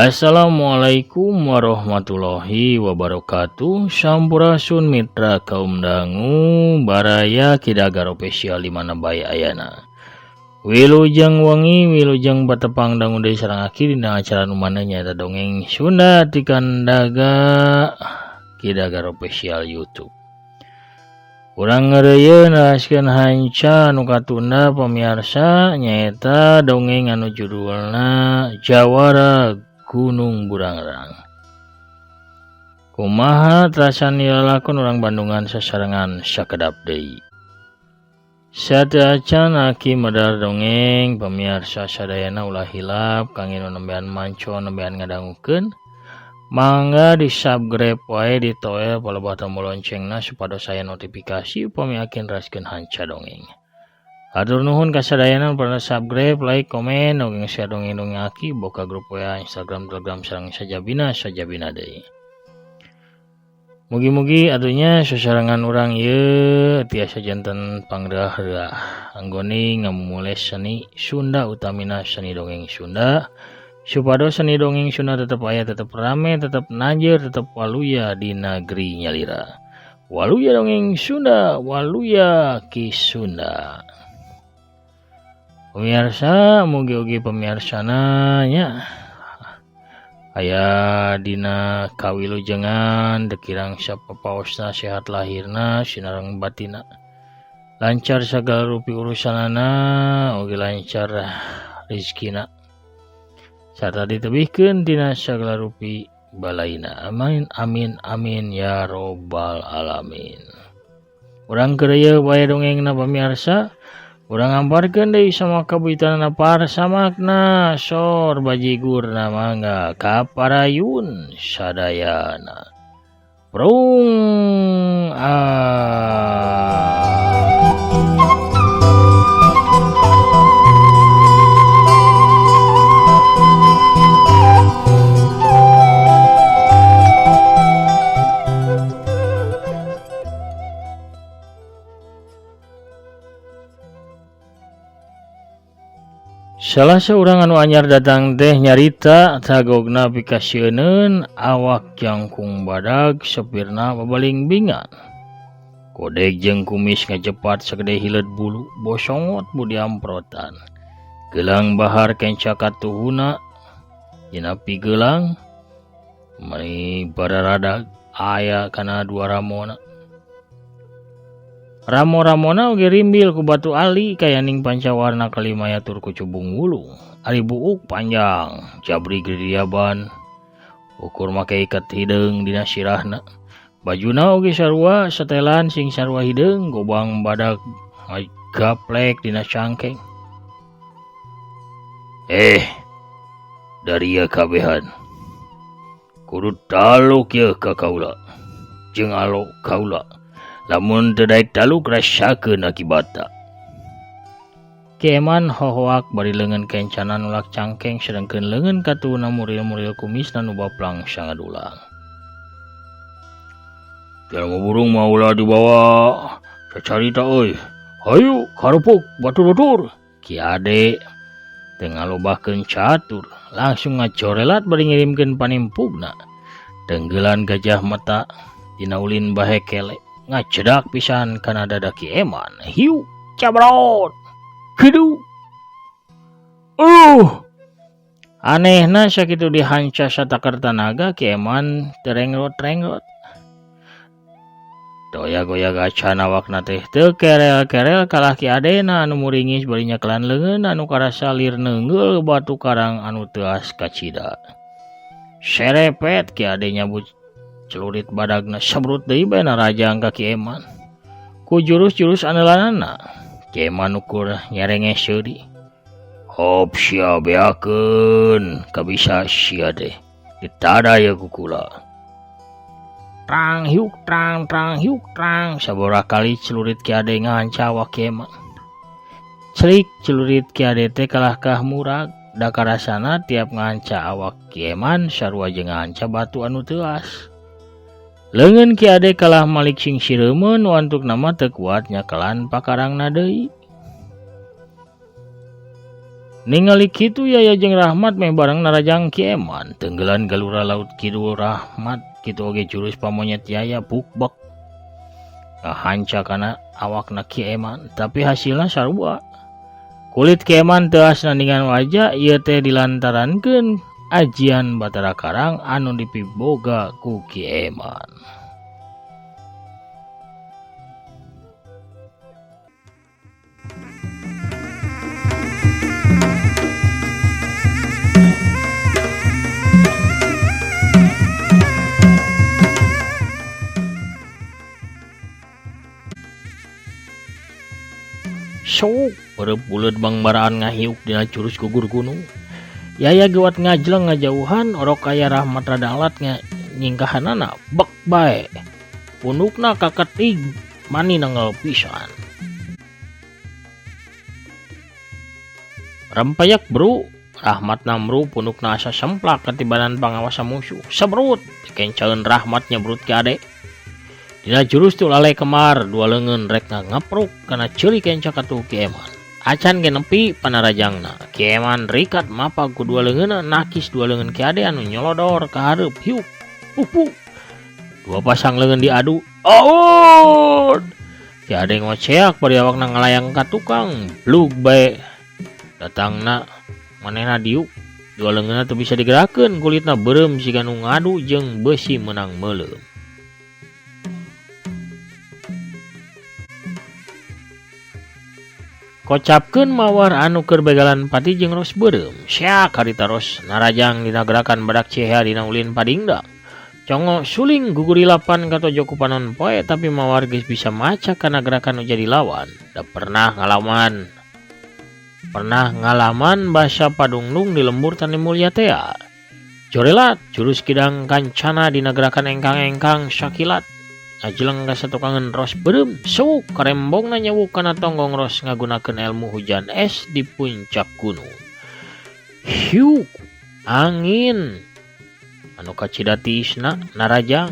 Assalamualaikum warahmatullahi wabarakatuh. Sampurasun mitra kaum dangu baraya Kidagar official di mana bae ayana. Wilujeng wengi wilujeng patepang dangu deui sareng aki dina acara nu mana nyaeta dongeng Sunda ti Kandaga Kidagar official YouTube. Urang ngeureuyeuh neraskeun hanca nu katunda pamiarsa nyaeta dongeng anu judulna Jawara Gunung Burangrang. Kumaha terasan lalakon urang Bandungan sasarengan sakedap deui. Sateuacan aki medar dongeng pamiarsa sadayana ulah hilap kangge nu nembean manco nembean ngadangukeun mangga di subscribe wae ditoel palebah tombol loncengna supados aya notifikasi upami aki neraskeun hanca dongeng. Hatur nuhun ka sadayana pada subscribe, like, komen, oge share dongeng-dongeng aki boka grup WA, Instagram, Telegram sareng sajabina sajabina deui. Mugi-mugi atunya sasarengan urang ieu tiasa janten pangreah-reah anggone ngamumule seni Sunda utamina seni dongeng Sunda supados seni dongeng Sunda tetep aya, tetep rame, tetep nanjeur, tetep waluya di negeri nyalira. Waluya dongeng Sunda, waluya Ki Sunda. Pemirsa, mugi oge pamiarsana nya aya dina kawilujengan teu kirang sapapaosna sehat lahirna sinareng batina lancar sagala rupi urusanana oge lancar rezekina sarta ditebihkeun tina sagala rupi balaina. Amin amin amin ya robbal alamin. Urang keur wae dongengna pamiarsa. Urang ngamparkeun deui sama kabuitanana parsamakna sor bajigurna mangga kaparayun sadayana. Prung ah. Salah seorang anu anyar datang teh nyarita tagogna pikasieuneun awak jangkung badag sepirna babalingbingan. Kodek jeung kumis ngajepat sagede hileud bulu bosongot budi amprotan. Gelang bahar kenca katuhuna dina pigelang mani bararadag aya kana dua ramona. Ramo-ramona oge rimbil ku batu ali kayaning pancawarna kalimaya tur kucubung wulu. Ari buuk panjang jabri giriaban ukur make iket hideung dina sirahna. Bajuna oge sarua setelan sing sarua hideung gobang badag gaplek dina cangkeng. Daria kabehan. Kudu taluk ye ka kaula. Jeung alo kaula. Lamun teu daek taluk rasakeun akibatna. Keman hohoak bari leungeun kencana nulak cangkeng sedengkeun leungeun katuhuna muril-muril kumisna nu baplang sangadulang. Jalma burung mah ulah dibawa sacarita euy. Hayu karupuk batur-batur. Ki Ade teu ngalobahkeun catur langsung ngacorelat bari ngirimkeun panimpugna. Tenggelan gajah mata dina ulin bahekele ngacedak pisan kana dada Ki Eman. Hiu cabrot. Kedu. Anehna sakitu dihanca satakar tanaga Ki Eman terengrot-rengrot. Doya-goya gacan awakna teh teu kerel-kerel kalah Ki Adena anu muringis bari nyekelan leungeun anu karasa lir neungeul batu karang anu teuas kacida. Serepet Ki Ade nyabut celurit badagna sebrut deui bae narajang ka Ki Eman. Ku jurus-jurus aneulanana Ki Eman ukur nyerenge seuri. Hop sia beakeun kabisa sia teh ditada ye ku kula. Trang hiuk trang trang hiuk trang sabaraha kali celurit Ki Ade ngahanca awak Ki Eman. Celik celurit Ki Ade teh kalahkah murag da karasana tiap ngahanca awak Ki Eman sarua jeung ngahanca batu anu teuas. Leungeun Ki Ade kalah malik sing sireumeun wantuk nama teu kuat nyakelan pakarangna deui. Ningali kitu Yaya jeung Rahmat meh bareng narajang Ki Eman. Tenggelan galura laut kidul Rahmat kitu oge jurus pamonyet Yaya bukbek. Ngahanca kana awakna Ki Eman, tapi hasilna sarua. Kulit Ki Eman teuas nandingan wajah, ieu teh dilantarankeun ajian Batara Karang anu dipiboga ku Ki Eman. Sok beureub buleud bangbaraan ngahiuk dina jurus gugur gunung. Yaya gewat ngajleng ngajauhan orok aya Rahmat rada alat nyingkahanana bek bae. Pundukna kaketig mani nanggal pisan. Rempayak bro, Rahmat namru pundukna asa semplak katibanan pangawasa musuh. Sebrut dikencaeun Rahmat nyebrut ki ade. Dina jurus tu lalai kemar dua leungeun rek ngapruk kana ceuli kenca katuh Ki Eman. Acan ge nepi panarajangna. Ki Eman rikat mapag ku dua leungeunna nakis dua leungeun Ki Ade anu nyolodor ka hareup hiuk. Pupu. Dua pasang leungeun diadu. Aun. Ki Ade ngoceak bari awakna ngalayang ka tukang blug bae. Datangna manehna diuk. Dua leungeunna teu bisa digerakeun kulitna beureum siga nu ngadu jeung beusi meunang meuleum. Kocapkeun mawar anu keur begalan pati jeung ros beureum. Syak harita ros narajang dina gerakan badak cehea dina ulin padingdang. Congo suling gugurilapan katojo ku panon poe tapi mawar geus bisa maca kana gerakan nu jadi lawan. Da pernah ngalaman. Pernah ngalaman basa padungdung di lembur Tani Mulya tea. Jorelat jurus kidang kancana dina gerakan engkang-engkang sakilat. Ngajeleng ka satukangeun ros beureum, sewuk karembongna nyewuk kana tonggong ros ngagunakeun ilmu hujan es di puncak gunung. Hiuk angin anu kacida tiisna narajang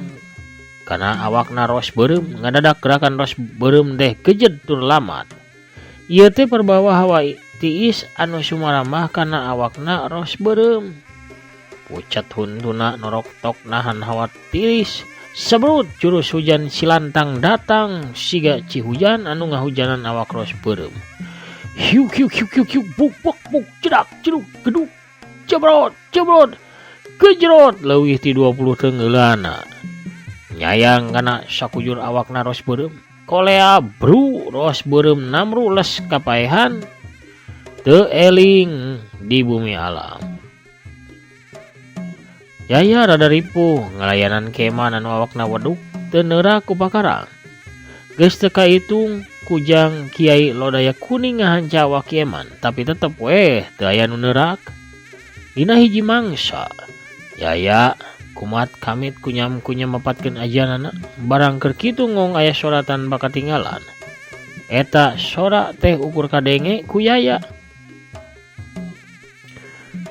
kana awakna ros beureum, ngadadak gerakan ros beureum teh gejed tur lamat. Ieu teh perbawa hawa tiis anu sumaramah kana awakna ros beureum. Pucat huntuna noroktok nahan hawa tiis. Sebrut jurus hujan silantang datang siga cihujan anu ngahujanan awak ros beureum. Hiuk hiuk hiuk hiuk hiuk buk buk buk cedak ceruk geduk jebrot jebrot gejrot leuwih ti 20 tenggeulana. Nyayang kana sakujur awakna ros beureum. Kolea bru ros beureum namru les kapaehan teu eling di bumi alam. Yaya rada ripuh ngalayanan Keman anu awakna weduk teu neurak ku pakarang. Geus teu kaitung kujang Kiai Lodaya Kuning ngahanca awak Ki Eman, tapi tetep weh teu aya nu neurak. Dina hiji mangsa, Yaya kumat kamit kunyam-kunyam mapatkeun ajanana, barang keur kitu ngong aya sora tanpa katinggalan. Eta sora teh ukur kadenge ku Yaya.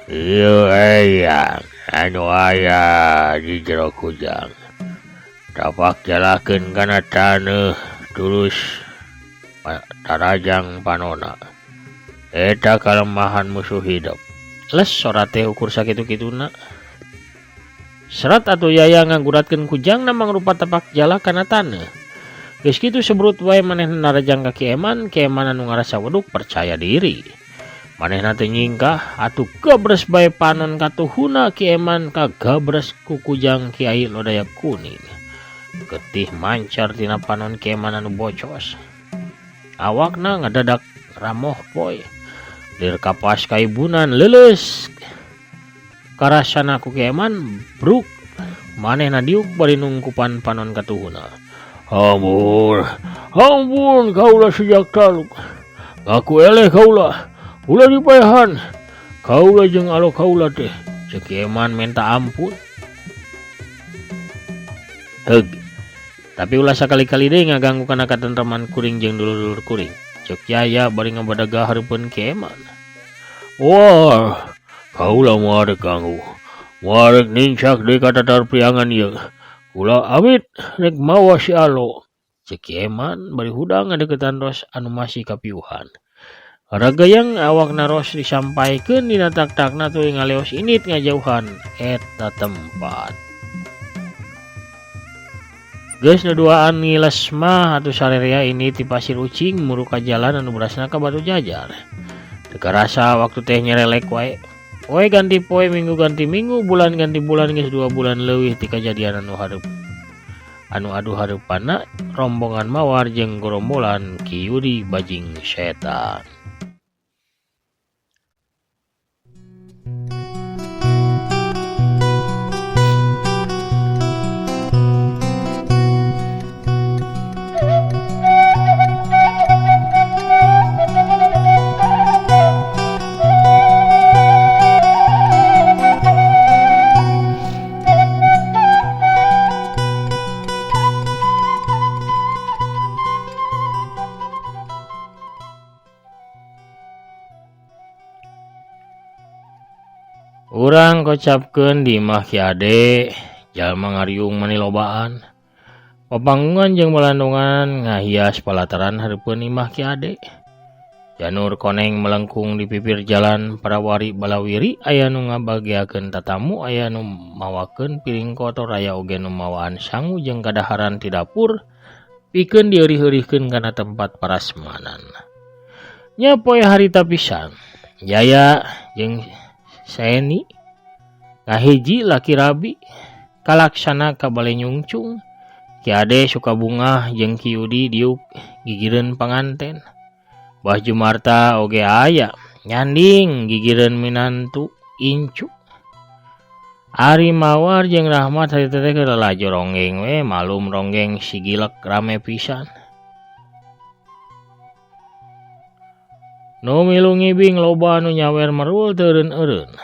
Ieu aya anu aya di jero kujang. Tapak jalakeun kana taneuh tulus tarajang panona. Eta kalemahan musuh hidup. Les sora teh ukur sakitu-kituna. Serat atuh Yaya ngaguratkeun kujangna mangrupa tapak jala kana taneuh. Geus kitu sebrut wae manehna narajang ka Ki Eman, Ki Eman anu ngarasa weduk percaya diri. Manehna teu nyingkah atuh gabres bae panon katuhuna Ki Eman kagabres ku kujang Kiai Lodaya Kuning. Getih mancar tina panon Ki Eman anu bocos. Awakna ngadadak ramoh poe. Lir kapas kaibunan leuleus. Karasana ku Ki Eman bruk manehna diuk bari nungkupan panon katuhuna. Ampun, ampun kaula sejak taluk. Ngaku eleh kaula. Ulah dipaehan. Kaula jeung alo kaula teh. Ceuk Ki Eman minta ampun. Heug. Tapi ulah sakali-kali deui ngaganggu kana katentreman kuring jeung dulur-dulur kuring. Ceuk Yaya bari ngabadaga hareupeun Ki Eman. Wah, kaula moal rek ganggu. Moal rek nincak deui ka tatar priangan ieu. Kula amit rek mawa si Alo. Ceuk Ki Eman bari hudang ngadeukeutan ros anu masih kapiuhan. Regeyeng awak naros disampaikeun dina tak-takna tuluy ngaleos indit ngajauhan eta tempat. Geus duduaan ngiles mah atuh sarerea ini ti Pasir Ucing muru ka jalan anu berasna ka Batu Jajar. Teu karasa waktu teh nyerelek wae. Poe ganti poe, minggu ganti minggu, bulan ganti bulan geus 2 bulan leuwih ti kajadian anu hareup. Anu adu hareupanna rombongan Mawar jeung gorombolan Ki Yudi bajing setan. Urang kocapkeun di imah Ki Ade, jalma ngariung mani lobaan. Papanggungan jeung balandongan ngahias palataran hareupeun imah Ki Ade. Janur koneng melengkung di pipir jalan parawari balawiri aya nu ngabageakeun tatamu, aya nu mawakeun piring kotor, aya oge nu mawaan sangu jeung kadaharan ti dapur pikeun dieurih-eurihkeun kana tempat parasmanan. Nya poe harita pisan, Jaya jeung Seni ngahiji laki rabi kalaksana ka bale nyungcung. Ki Ade suka bungah jeung Ki Yudi diuk gigireun panganten. Bah Jumarta oge aya nyanding gigireun minantu incu. Ari Mawar jeung Rahmat harita teh keur lalajo ronggeng we, malum ronggeng sigilek rame pisan. Nu milu ngibing loba anu nyawer merul teu eureun-eureun.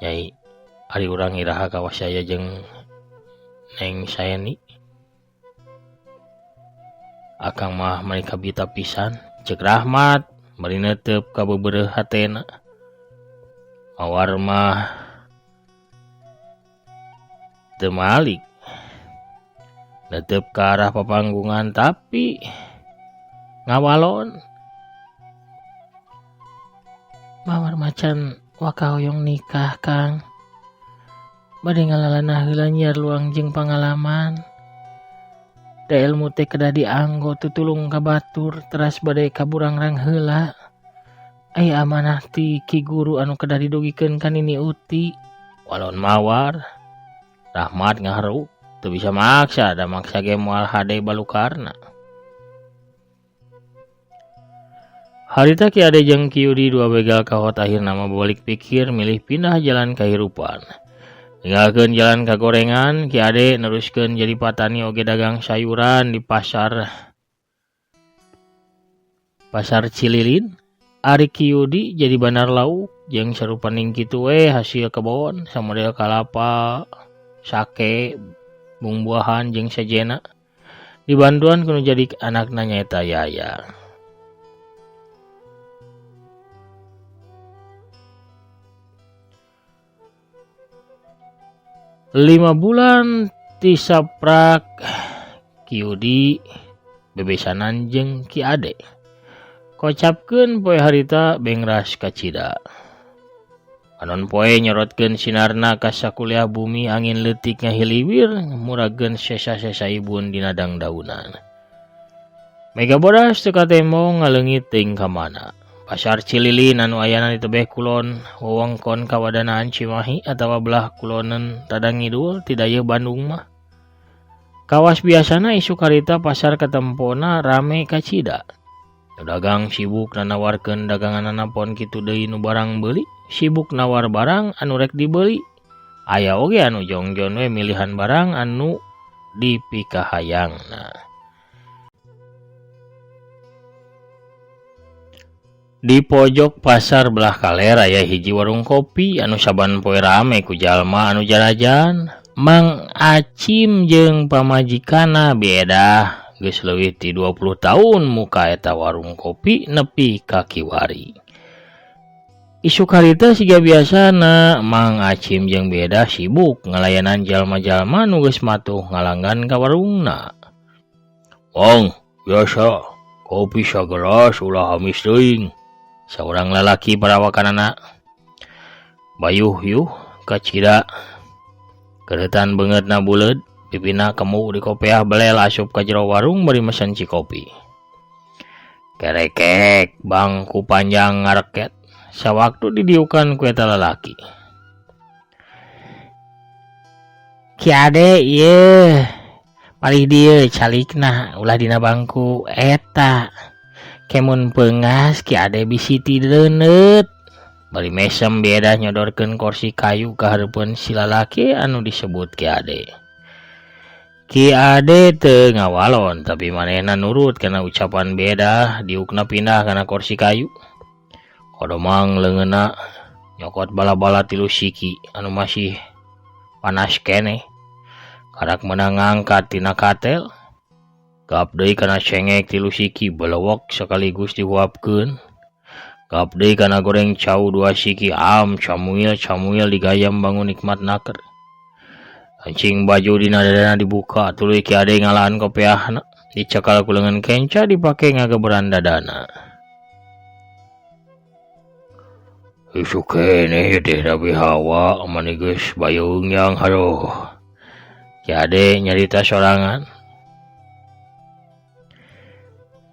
Nyai, ari urang iraha ka Wasaya jeung Neng Saeni. Akang mah mani kabita pisan, ceuk Rahmat bari neuteup ka beubeureuh hatena. Mawar mah teu malik. Neuteup ka arah papanggungan tapi ngawalon. Mawar macan waka hoyong nikah, Kang. Bade ngalalanah heula nyiar luang jeung pangalaman. Da ilmu teh kedah dianggo tutulung ka batur teras bade kaburangrang heula. Aya amanah ti Ki Guru anu kedah didugikeun ka Nini Uti. Walon Mawar. Rahmat ngaharu teu bisa maksa, da maksa ge moal hade balukarna. Harita Ki Ade jeung Ki Yudi dua begal kahot akhirna mah balik pikir milih pindah jalan kahirupan. Ninggalkeun jalan kagorengan, Ki Ade neruskeun jadi patani oge dagang sayuran di pasar Cililin. Ari Ki Yudi jadi bandar lauk jeung sarupaning kitu we hasil kebon samodel kalapa, sake, bungbuahan jeung sejena. Dibantuan kudu jadi anakna nyaeta Yaya. 5 bulan tisaprak Ki Yudi bebesanan jeung Ki Ade. Kocapkeun poe harita bengras kacida. Anon poe nyorotkeun sinarna ka sakuliah bumi angin leutik ngahiliwir murageun sesa-sesa ibun dina dangdaunan. Mega bodas teu katembong ngaleungit teuing ka mana. Pasar Cililin anu ayana di tebeh kulon wewengkon kawadanaan Cimahi atawa belah kuloneun rada ngidul ti dayeuh Bandung mah. Kawas biasana isuk harita pasar katempona rame kacida. Nu dagang sibuk nanawarkeun daganganana pon kitu deui nu barang beuli, sibuk nawar barang anu rek dibeuli. Aya oge anu jongjon we milihan barang anu dipikahayangna. Di pojok pasar belah kaler aya hiji warung kopi anu saban poe rame ku jalma anu jarajan. Mang Acim jeung pamajikanna beda geus leuwih ti 20 tahun muka eta warung kopi nepi ka kiwari. Isuk harita siga biasana Mang Acim jeung beda sibuk ngalayanan jalma-jalma nu geus matuh ngalanggan ka warungna. Wong, biasa. Kopi sagelas ulah amis teuing. Saurang lalaki parawakanana. Bayuh yuh kacida. Keretan beungeutna buleud, pipina kemu di kopeah belel asup ka jero warung bari mesen cikopi. Kerekek bangku panjang ngareket sawaktu didiukan ku eta lalaki. Ki Ade ieu palih dieu calikna ulah dina bangku eta. Kemun peungas Ki Ade bisi tideuneut. Bari mesem beda nyodorkeun kursi kayu ka hareupeun si lalaki anu disebut Ki Ade. Ki Ade teu ngawalon tapi manehna nurut kana ucapan beda diukna pindah kana kursi kayu. Kodomang leungeunna nyokot bala-bala 3 siki anu masih panas keneh. Karak meunang ngangkat tina katel. Gap deui kana cengek 3 siki belewek sekaligus dihuapkeun. Gap deui kana goreng cau 2 siki am camuil-camuil digayam bangun nikmat naker. Kancing baju dina dadana dibuka tuluy Ki Ade ngalaan kopeahna dicekal ku leungeun kenca dipake ngageberan dadana. Isuk keneh teh tapi hawa mani geus bayeung yang haduh. Ki Ade nyarita sorangan.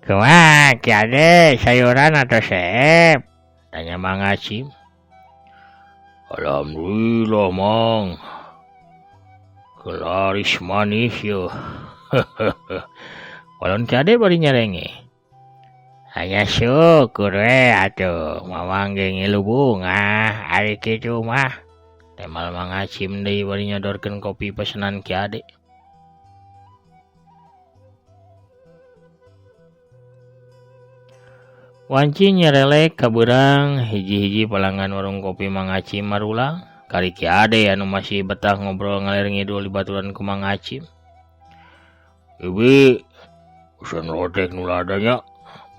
Kumaha Ki Ade sayuran atau seep? Tanya Mang Acim. Alhamdulillah Mang. Kelaris manis yo. Walon Ki Ade bari nyerenge. Hanya syukur we atuh mamang ge ngilu bungah ari kitu mah. Temal Mang Acim deui bari nyodorkeun kopi pesenan Ki Ade. Wanci nyerelek kabeurang hiji-hiji pelanggan warung kopi Mang Acim marulang. Kari Ki Ade anu masih betah ngobrol ngalir ngidul di baturan ku Mang Acim. Ibi, usan lotek nu ladanya.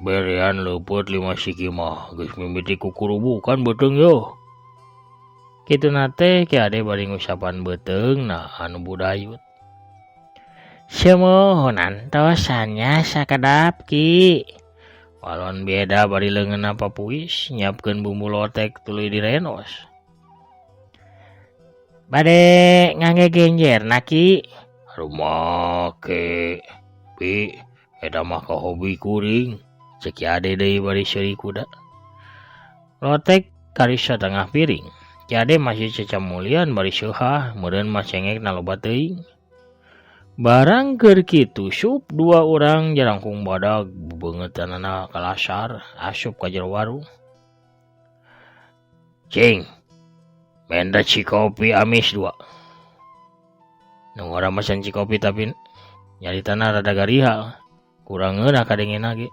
Berean leupeut 5 siki mah geus mimiti kukurubukan beuteung yo. Kituna teh Ki Ade bari ngusapan beuteungna anu budayut. Seumohon antosannya sakedap Ki. Walon beda bari leungeunna papuis nyiapkeun bumbu lotek tuluy direnos. Bade ngangge genjerna Ki. Aduh make pi eta mah ka hobi kuring. Cek Ki Ade deui bari seuri kuda. Lotek kari satengah piring. Ki Ade masih cecamulian bari seuhah meureun mah cengekna loba teuing. Barang keur kitu sup 2 urang jarangkung badag bebeungeutanana kalasar asup ka jero warung. Cing, menda cikopi amis 2. Nu ngora mesen cikopi tapi nyaritana rada garihal. Kurang ngeunah kadengena ge.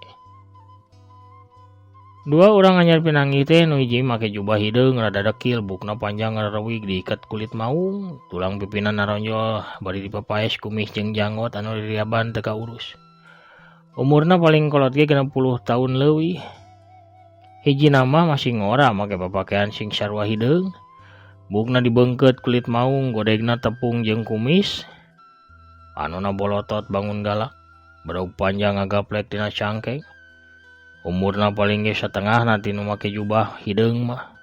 2 urang anyar pinanggih teh nu hiji make jubah hideung rada dekil, bukna panjang rarewig diiket kulit maung, tulang pipina naronjol bari dipapaes kumis jeung janggot anu diriaban teu kaurus. Umurna paling kolot ge 60 tahun leuwih. Hiji nama masih ngora make papakaian sing sarua hideung. Bukna dibeungkeut kulit maung, godegna tepung jeung kumis. Anuna bolotot bangun galak, berau panjang ngagaplek tina cangkeng. Umurna paling ge satengahna tinu make jubah hideung mah.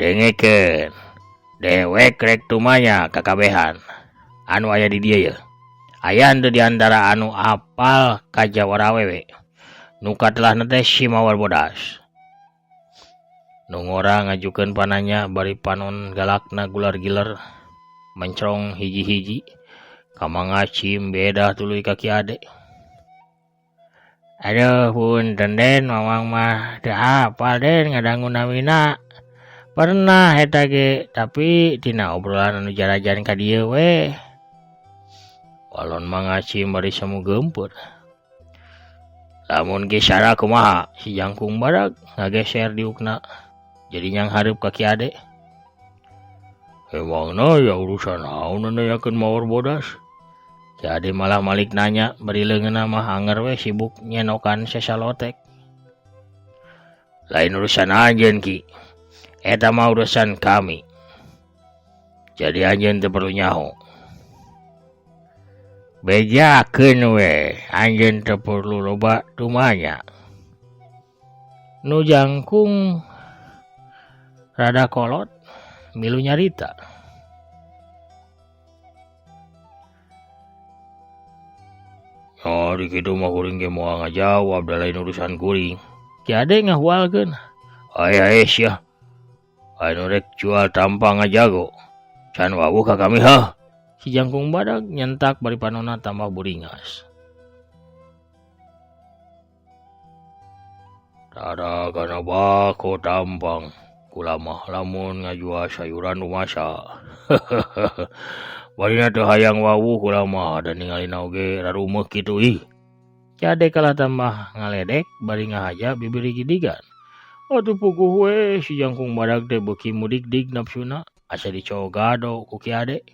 Dengekeun, dewek rek tumanya kakabehan anu aya di dieu ye. Aya henteu di antara anu apal ka jawara awewe. Nu katelahna teh si Mawar Bodas. Nu ngora ngajukeun pananya bari panon galakna gular-giler mencrong hiji-hiji. Ka Mang Acim beda tuluy ka Ki Ade. Aduh punten Den, mamang mah teu apal Den ngadangu namina. Pernah eta ge, tapi tina obrolan anu jarajan ka dieu we. Walon Mang Acim bari semu geumpeur. Lamun Ki Sara kumaha? Si jangkung badag ngageser diukna. Jadi nyanghareup ka Ki Ade. Emangna ya urusan naon nanyakeun Mawar Bodas? Ki Ade malah malik nanya, bari leungeunna mah anger we sibuk nyenokan sesa lotek. Lain urusan anjeun Ki. Eta mah urusan kami. Jadi anjeun teu perlu nyaho. Bejakeun we, anjeun teu perlu loba tumanya. Nu jangkung rada kolot milu nyarita. Oh, di kitu mah kuring ge moal ngajawab da lain urusan kuring. Ki Ade ngahualkeun. Aya sia. Anu rek jual tampang ngajago. Can wawuh ka kami hah. Si jangkung badag nyentak bari panona tambah buringas. Tara kana bako tampang kula mah lamun ngajual sayuran rumasa. Barina teu hayang wawuh kula mah da ningalina oge rarumeuh kitu ih. Ki Ade kalah tambah ngaledek bari ngahaja bibir gidigan. Atuh puguh we si jangkung badag teh beuki mudik-dig nafsuna asa dicogado ku Ki Ade.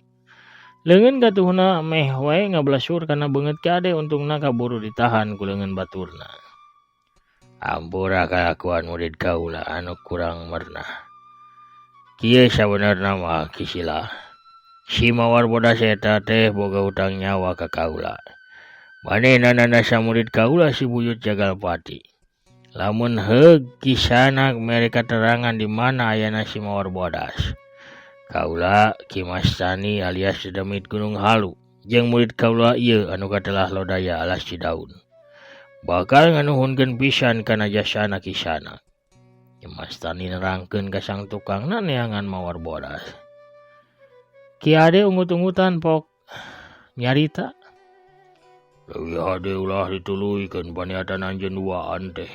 Leungeun katuhna meh wae ngabelasur kana beungeut Ki Ade untungna kaburu ditahan ku leungeun baturna. Ampura kalakuan murid kaula anu kurang mernah. Kieu sabenerna mah Ki Sila. Si Mawar Bodas eta teh boga hutang nyawa ka kaula. Manehna nandasa murid kaula si Buyut Jagalpati. Lamun heug kisanak mere katerangan di mana ayana si Mawar Bodas. Kaula Ki Mastani alias Dedemit Gunung Halu jeung murid kaula ieu anu katelah Lodaya alas Cidaun. Bakal nganuhunkeun pisan kana jasana kisana. Ki Mastani nerangkeun ka sang tukangna neangan Mawar Bodas. Ki Ade ungut-ungutan pok nyarita. Leuwih hade ulah dituluykeun paniatan anjeun duaan teh.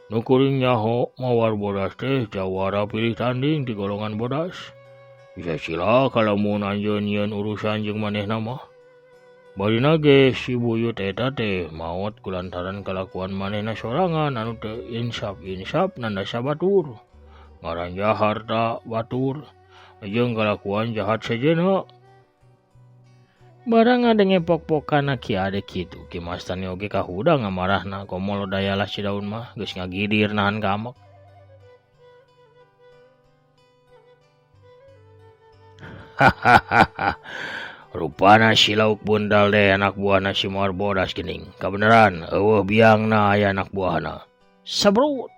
Nu kuring nyaho Mawar Bodas teh jawara pilih tanding di golongan bodas. Bisa cilaka lamun anjeun nyieun urusan jeung manehna mah. Barina ge si Buyut eta teh maot kulantaran kalakuan manehna sorangan anu teu insaf-insaf nandasa batur. Ngaranjah harta batur jeung kalakuan jahat sejenna. Barang ngadenge pok-pokana Ki Ade kitu, Ki Mastani oge kahudang ngamarahna komo Lodaya lah Cidaun mah geus ngagidir nahan kamek. Hahaha. Rupana si Lauk Bundal deh anak buahna si Mawar Bodas geuning. Kabeneran eueuh biangna aya anak buahna. Sabrut.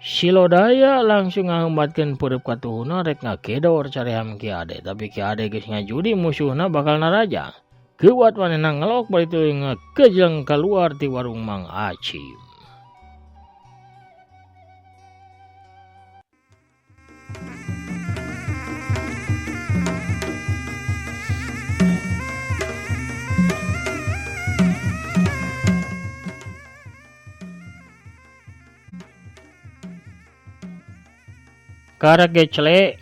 Si Lodaya langsung ngahembatkeun peureub katuhuna rek ngagedor careham Ki Ade, tapi Ki Ade geus ngajudi musuhna bakal naraja. Keuwat manehna ngelok bari tuluy ngagejleng kaluar ti warung Mang Acim. Karek gecele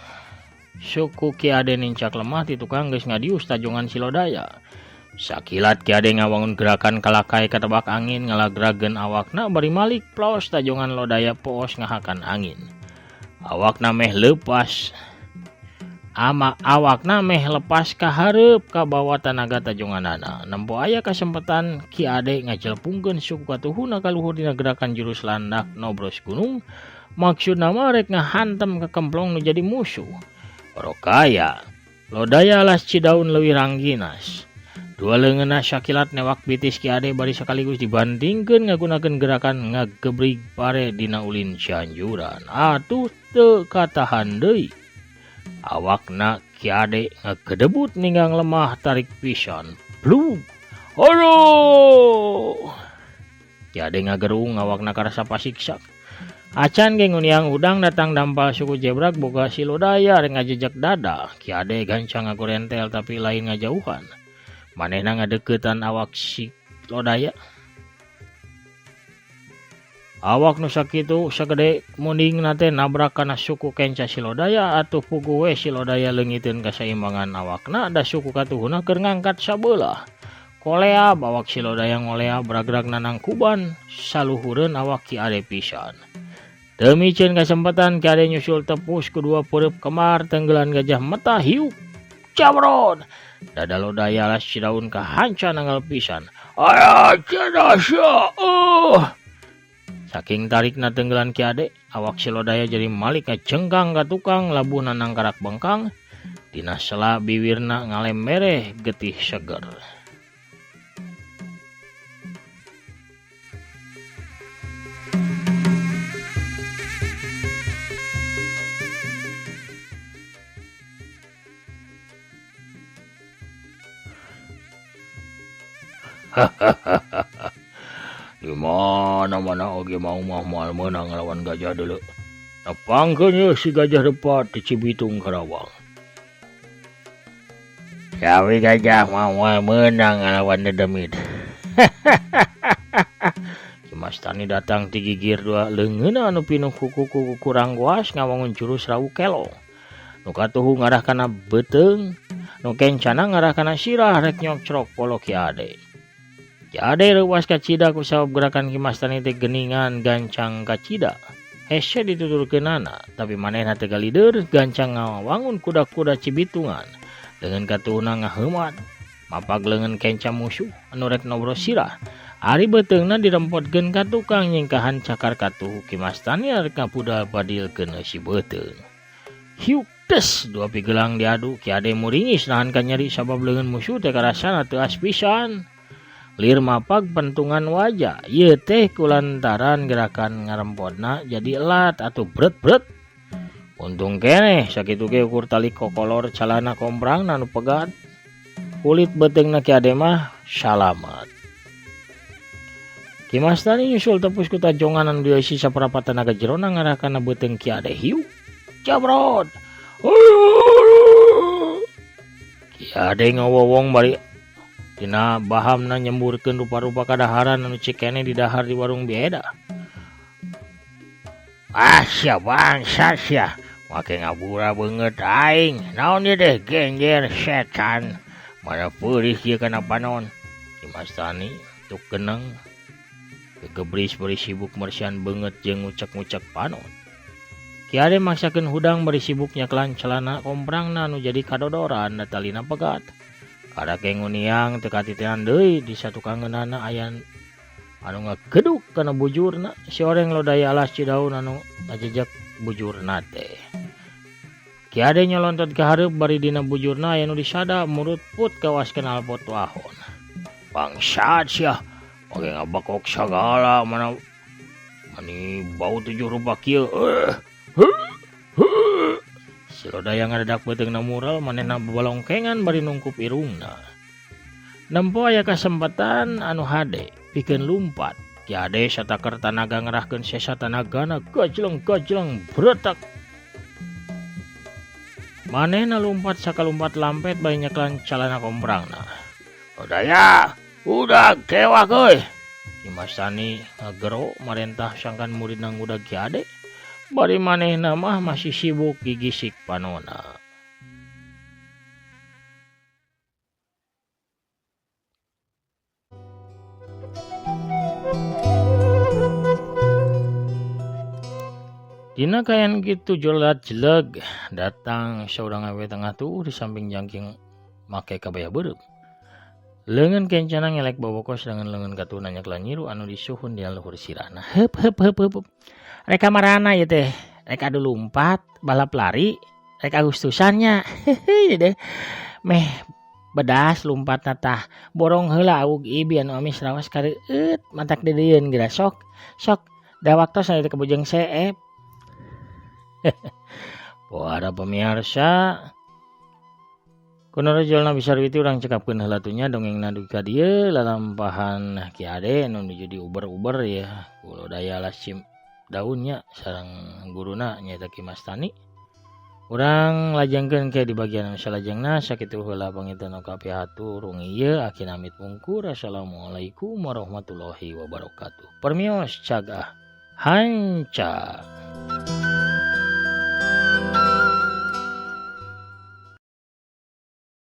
suku Ki Ade nincak lemah ti tukang geus ngadius tajongan si Lodaya. Sakilat Ki Ade ngawangun gerakan kalakai katebak angin ngalagrageun awakna bari malik plos tajongan Lodaya poos ngahakan angin. Awakna meh lepas. Ama awakna meh lepas ka hareup ka bawa tanaga tajonganana. Nempo aya kasempatan Ki Ade ngacelpungkeun suku katuhuna kaluhur dina gerakan jurus landak nobros gunung. Maksudna mah rek ngahantem ka kemplong nu jadi musuh. Rokaya Lodaya alas Cidaun leuwih rangginas. Dua leungeunna sakilat newak bitis Ki Ade bari sekaligus dibandingkeun ngagunakeun gerakan ngagebrig pare dina ulin Cianjuran. Atuh teu katahan deui. Awakna Ki Ade ngagedebut ninggang lemah tarik pisan. Blug. Aduh. Ki Ade ngagerung awakna karasa pasiksa. Acan ge nguniang udang datang dampal suku jebrak boga si Lodaya rek ngajejek dada. Ki Ade gancang ngagorentel tapi lain ngajauhan. Manehna ngadeukeutan awak si Lodaya. Awak nu sakitu sagede mundingna teh nabrak kana suku kenca si Lodaya atuh puguh we si Lodaya leungiteun kasaimbangan awakna da suku katuhuna keur ngangkat sabelah. Koleab awak si Lodaya ngoleab ragrag nanangkuban saluhureun awak Ki Ade pisan. Demikian kesempatan Ki Ade nyusul tepus kedua peureub kemar tenggelan gajah mata hiuk cabron. Dada Lodaya alas Cidaun kahanca nanggal pisan. Aya cenah. Saking tarikna tenggelan Ki Ade, awak si Lodaya jadi malik ngacengkang ka tukang labuhna nangkarak bengkang. Dina sela biwirna ngalembereh getih seger. Hahaha. Di mana-mana oge maung mah moal meunang ngalawan gajah deuleu. Nepangkeun yeuh si gajah depat ti Cibitung Karawang. Gawe gajah mah moal meunang ngalawan dedemit. Hahaha. Ki Mastani datang ti gigir dua leungeunna anu pinuh ku kuku kurang goas ngawangun jurus rau kelong. Nu katuhu ngarah kana beuteung, nu kencana ngarah kana sirah rek nyokcrok polo Ki Ade. Ki Ade reuwas kacida ku sabab gerakan Ki Mastani teh geuningan gancang kacida. Hese dituturkeunana, tapi manehna teu galider gancang ngawangun kuda-kuda Cibitungan. Leungeun katuhuna ngaheumat, mapag leungeun kenca musuh anu rek nobros sirah. Ari beuteungna dirempotkeun ka tukang nyingkahan cakar katuhu Ki Mastani arek ngapudal padilkeun eusi beuteung. Hiuk des dua pigelang diadu Ki Ade muringis nahan kanyeri sabab leungeun musuh teh karasana teuas pisan. Lir mapag pentungan waja ieu teh kulantaran gerakan ngarempotna jadi elat atuh bret-bret. Untung keneh sakitu ge ukur tali kokolor calana komprangna nu pegat. Kulit beuteungna Ki Ade mah salamat. Ki Mastani nyusul tepus ku tajongan anu dieusi saparapat tanaga jerona ngarah kana beuteung Ki Ade. Hiuk jabrot. Ki Ade ngawowong bari dina bahamna nyemburkeun rupa-rupa kadaharan anu cikene didahar di warung bieda. Ah sia bangsa sia, make ngabura beungeut aing. Naon ieu teh genjer setan. Mana peurih ieu kana panon. Ki Mastani tuk geneng gegebris bari sibuk mersian beungeut jeung ngucek-ngucek panon. Ki Ade maksakeun hudang bari sibuk nyaklan celana komprangna anu jadi kadodoran da talina pegat. Kadake nguniang teu katitenan deui di satukangeunana aya anu ngageduk kana bujurna si oreng lodaya alas Cidaun anu ngajejek bujurna teh. Ki Ade nyolontot ka hareup bari dina bujurna aya nu disada murutput kawas knalpot wahon. Bangsat sia, make ngabekok sagala mana mani bau tujuh rupa kieu. Si lodaya ngadadak beuteungna mural manehna babalongkengan bari nungkup irungna. Nempo aya kasempatan anu hade pikeun lumpat. Ki Ade sataker tanaga ngerahkeun sesa tanagana gajleng-gajleng bretek. Manehna lumpat sakalumpat lampet bari nyeklan calana komprangna. Lodaya, udag tewak euy. Ki Mastani ngagero marentah sangkan muridna ngudag Ki Ade. Bari manehna mah masih sibuk gigisik panona. Dina kaayaan kitu jolat jeleg datang saurang awewe tengah tuuh di samping jangking make kabaya beureum. Leungeun kencana ngelek bobokos dengan leungeun katuhna nyeklan nyiru anu disuhun dina luhur sirahna. Heup heup heup heup. Rek ka marana ieu teh? Rek adu lumpat, balap lari, rek Agustusan nya. Heuheuy deh. Meh bedas lumpatna tah. Borong heula awug ibi anu amis raos kareueut matak deudeuieun geura sok. Sok da waktos teh kabujeng seep. Para pemirsa, Kuno rejolna bisa witi urang cekapkeun heula tuh nya dongengna dugi ka dieu lalampahan Ki Ade nu nuju diuber-uber ya ku Lodaya Lasim daunnya sareng guruna nyaeta Ki Mastani. Urang lajengkeun ke di bagian anu salajengna sakitu heula panginten nu kapihatur wengi ieu aki namit mungkur. Assalamualaikum warahmatullahi wabarakatuh. Permios cagah hanca.